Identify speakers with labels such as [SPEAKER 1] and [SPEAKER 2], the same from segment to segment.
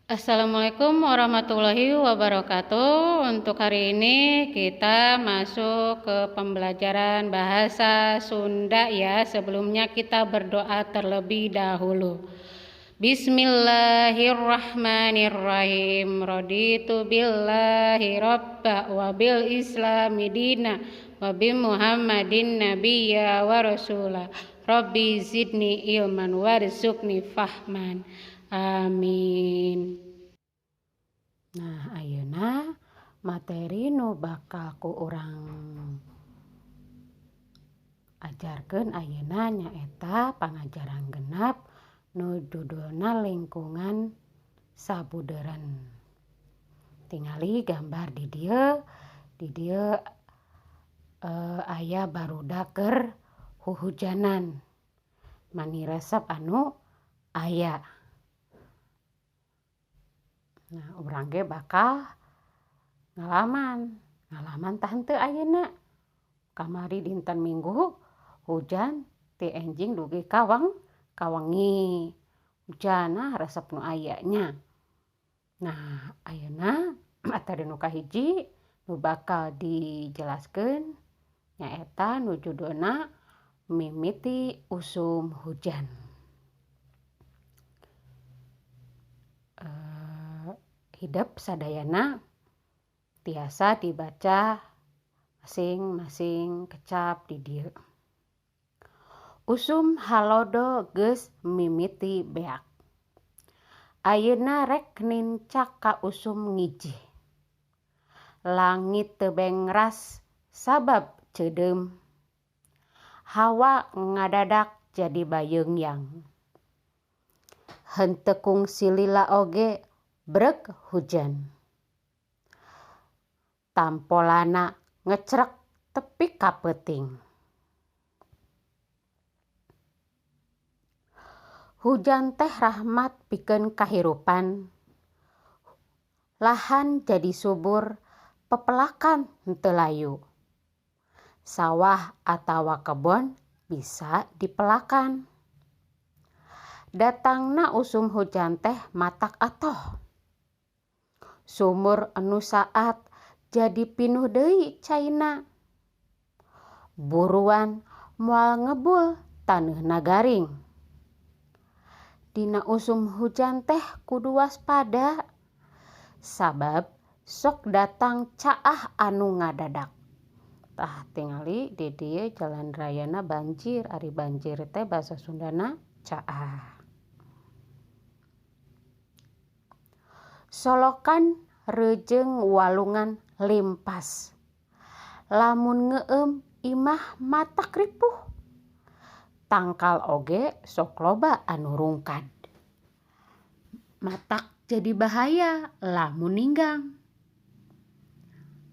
[SPEAKER 1] Assalamualaikum warahmatullahi wabarakatuh. Untuk hari ini kita masuk ke pembelajaran bahasa Sunda ya. Sebelumnya kita berdoa terlebih dahulu. Bismillahirrahmanirrahim. Raditu billahi robba wa bil islami dina wa bi Muhammadin nabiyya wa rasula. Rabbi zidni ilman warzuqni fahman. Amin. Nah, ayeuna materi nu bakal ku urang ajarkeun ayeuna nyaeta pangajaran genap nu judulna lingkungan sabudeureun. Tingali gambar di dieu, di dieu aya barudak keur huhujanan. Mani resep anu aya. Nah, urang ge bakal ngalaman, ngalaman tah henteu ayeuna. Kamari dinten Minggu hujan ti enjing dugi ka wengi. Hujan nah resep nu aya nya. Nah, ayeuna materi nu kahiji nu bakal dijelaskeun nyaeta nu judulna mimiti usum hujan. Hidep sadayana tiasa dibaca masing-masing kecap di dieu. Usum halodo geus mimiti beak. Ayeuna rek nincak ka usum ngijih. Langit teu bengras sabab ceudeum. Hawa ngadadak jadi bayeungyang. Henteu kungsi lila oge breg hujan. Tampolana ngecrek tepi ka peuting. Hujan teh rahmat pikeun kahirupan. Lahan jadi subur, pepelakan henteu layu. Sawah atawa kebon bisa dipelakan. Datangna usum hujan teh matak atoh. Sumur anu saat jadi pinuh deui caina. Buruan moal ngebul taneuhna garing. Dina usum hujan teh kudu waspada. Sabab sok datang caah anu ngadadak. Tah tingali di dieu jalan rayana banjir, ari banjir teh basa Sundana caah. Solokan reujeng walungan limpas. Lamun ngeueum imah matak ripuh. Tangkal oge sok loba anu rungkad. Matak jadi bahaya lamun ninggang.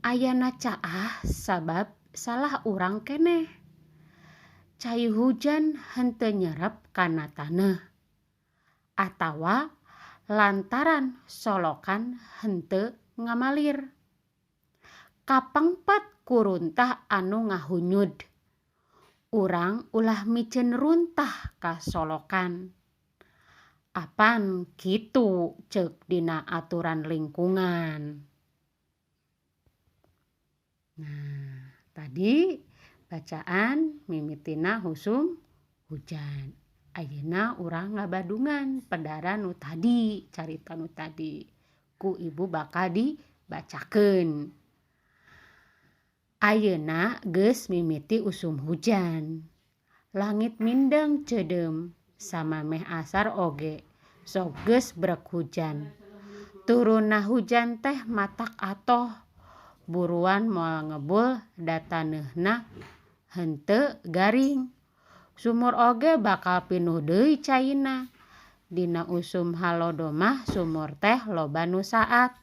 [SPEAKER 1] Ayana caah sabab salah urang keneh. Cai hujan henteu nyerep kana taneuh. Atawa lantaran solokan henteu ngamalir. Kapengpet ku runtah anu ngahunyud. Urang ulah miceun runtah ka solokan. Apan kitu ceuk dina aturan lingkungan. Nah, tadi bacaan mimitina usum hujan. Ayeuna urang ngabadungan pedaran nu tadi, carita nu tadi. Ku ibu bakal dibacakeun. Ayeuna geus mimiti usum hujan. Langit mindeng ceudeum, samameh asar oge sok geus brek hujan. Turunna hujan teh matak atoh. Buruan moal ngebul da taneuhna henteu garing. Sumur oge bakal pinuh deui caina. Dina usum halodo mah sumur teh loba nu saat.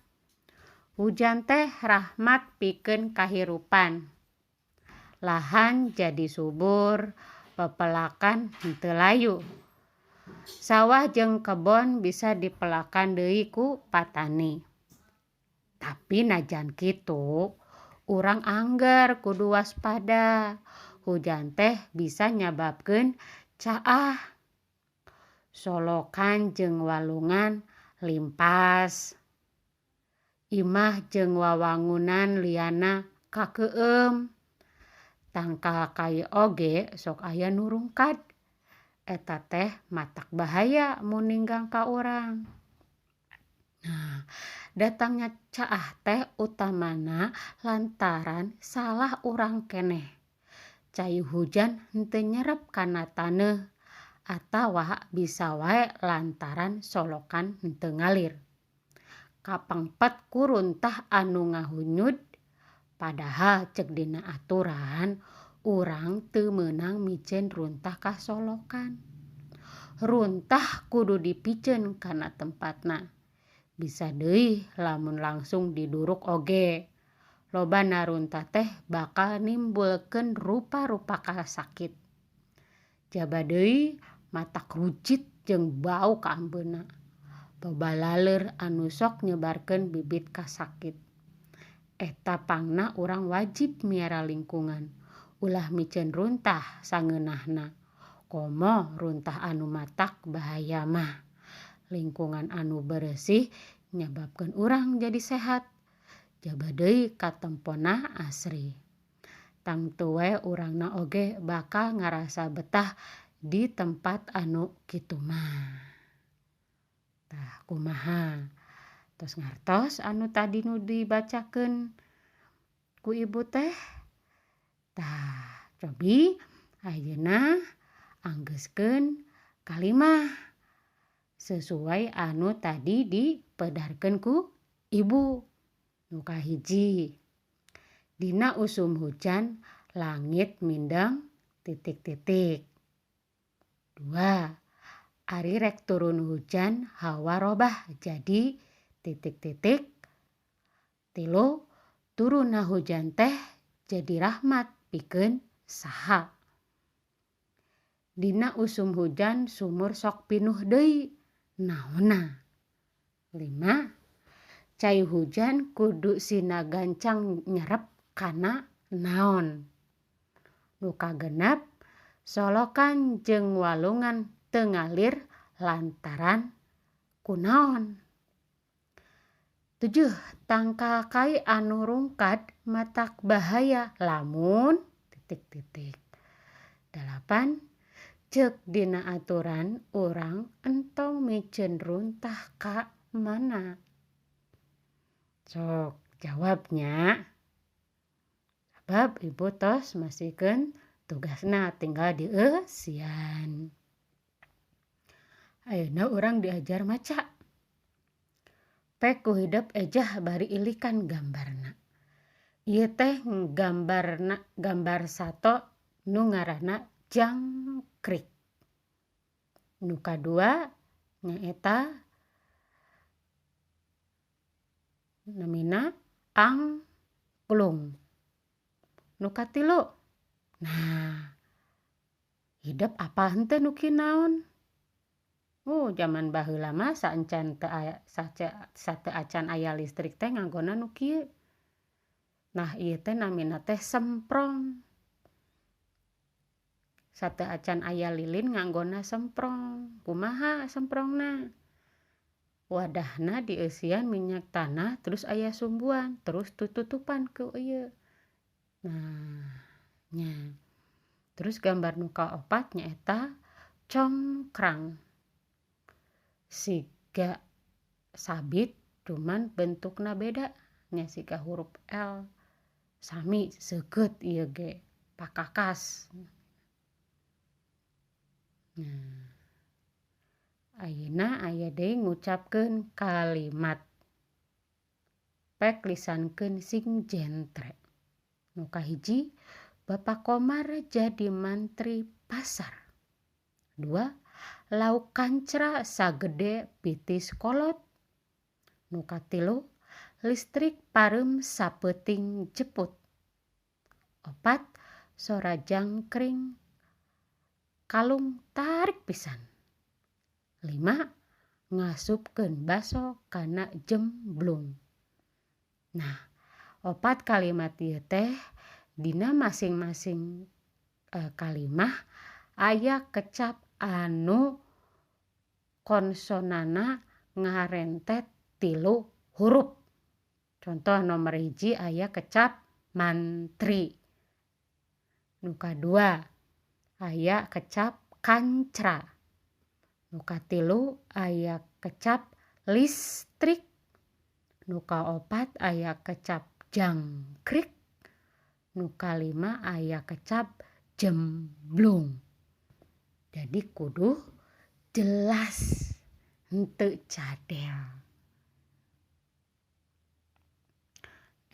[SPEAKER 1] Hujan teh rahmat pikeun kahirupan. Lahan jadi subur, pepelakan henteu layu. Sawah jeung kebon bisa dipelakan deui ku patani. Tapi najan kitu, urang angger kudu waspada. Hujan teh bisa nyababkeun caah. Solokan jeung walungan limpas. Imah jeung wawangunan liana kakeueum. Tangkal kai oge sok aya nu rungkad. Eta teh matak bahaya mun ninggang ka urang. Nah, datangnya caah teh utamana lantaran salah urang keneh. Cai hujan henteu nyerep kana taneuh atawa bisa wae lantaran solokan henteu ngalir. Kapengpet ku runtah anu ngahunyud padahal cek dina aturan urang teu meunang miceun runtah ka solokan. Runtah kudu dipiceun kana tempatna. Bisa deui lamun langsung diduruk oge. Lobana runtah teh bakal nimbulkeun rupa-rupa kasakit. Jaba deui matak rujit jeung bau kaambeuna. Loba laleur anu sok nyebarkeun bibit kasakit. Eta pangna urang wajib miara lingkungan. Ulah miceun runtah sangeunahna. Komo runtah anu matak bahaya mah. Lingkungan anu beresih nyababkeun urang jadi sehat. Jaba deui katempona asri. Tangtu we urangna oge bakal ngarasa betah di tempat anu kitu mah. Tah kumaha? Tos ngartos anu tadi nu dibacakeun ku ibu teh? Tah, cobi ayeuna anggeuskeun kalimah sesuai anu tadi dipedarkeun ku ibu. Nu kahiji, dina usum hujan langit mindeng titik-titik. 2, ari rek turun hujan hawa robah jadi titik-titik. 3, turunna hujan teh jadi rahmat pikeun saha. Dina usum hujan sumur sok pinuh deui naonna. 5, cai hujan kudu sina gancang nyerep kana naon. Nu kagenep, solokan jeung walungan teu ngalir lantaran kunaon. 7, tangkal kai anu rungkad matak bahaya lamun titik-titik. 8, ceuk dina aturan urang entong miceun runtah ka mana. Sok jawabnya. Sebab ibu tos masihkeun tugasna tinggal dieusian. Ayeuna urang diajar maca. Pek ku hidep ejah bari ilikan gambarna. Ieu teh gambarna gambar sato nu ngaranna jangkrik. Nu kadua nyaeta namina angklung. Nu katilu, nah hidep apa henteu nu kieu naon? Jaman baheula mah saencan teu aya sateu acan aya listrik teh nganggona nu kieu. Nah ieu teh namina teh semprong. Sateu acan aya lilin nganggona semprong. Kumaha semprongna? Wadahna dieusian minyak tanah terus aya sumbuan terus tututupan ku ieu. Nah nya. Terus gambar nu kaopat nyaeta congkrang. Siga sabit cuman bentukna beda nya siga huruf L. Sami seukeut ieu ge pakakas. Nah, ayeuna aya deui ngucapkeun kalimat. Pek lisankeun sing jentre. Nu kahiji, Bapak Komar jadi mantri pasar. 2, lauk kancra sagede pitis kolot. Nu katilu, listrik pareum sapeuting jeput. 4, sora jangkring kalung tarik pisan. 5, ngasupkeun baso kana jemblung. Nah, 4 kalimat ieu teh dina masing-masing kalimah aya kecap anu konsonana ngarentet 3 huruf. Contoh nomor 1 aya kecap mantri, nu kadua aya kecap kancra, nu katilu aya kecap listrik, nu kaopat aya kecap jangkrik, nu kalima aya kecap jemblung. Jadi kudu jelas henteu cadel.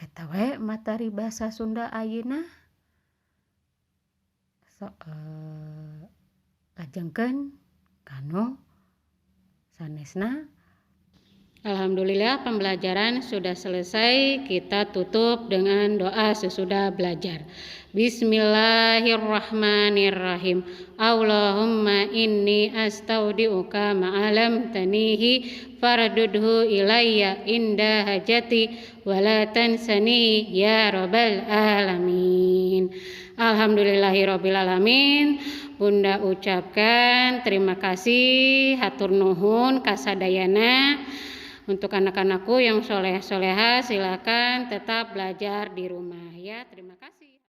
[SPEAKER 1] Eta we materi bahasa Sunda ayeuna. So, lajengkeun kanu sanesna. Alhamdulillah pembelajaran sudah selesai. Kita tutup dengan doa sesudah belajar. Bismillahirrahmanirrahim. Allahumma inni astaudiuka ma'alam tanihi fardudhu ilayya inda hajati wala tansani ya rabbal alamin. Alhamdulillahirabbil alamin. Bunda ucapkan terima kasih, hatur nuhun kasadayana. Untuk anak-anakku yang soleh-soleha, silakan tetap belajar di rumah ya. Terima kasih.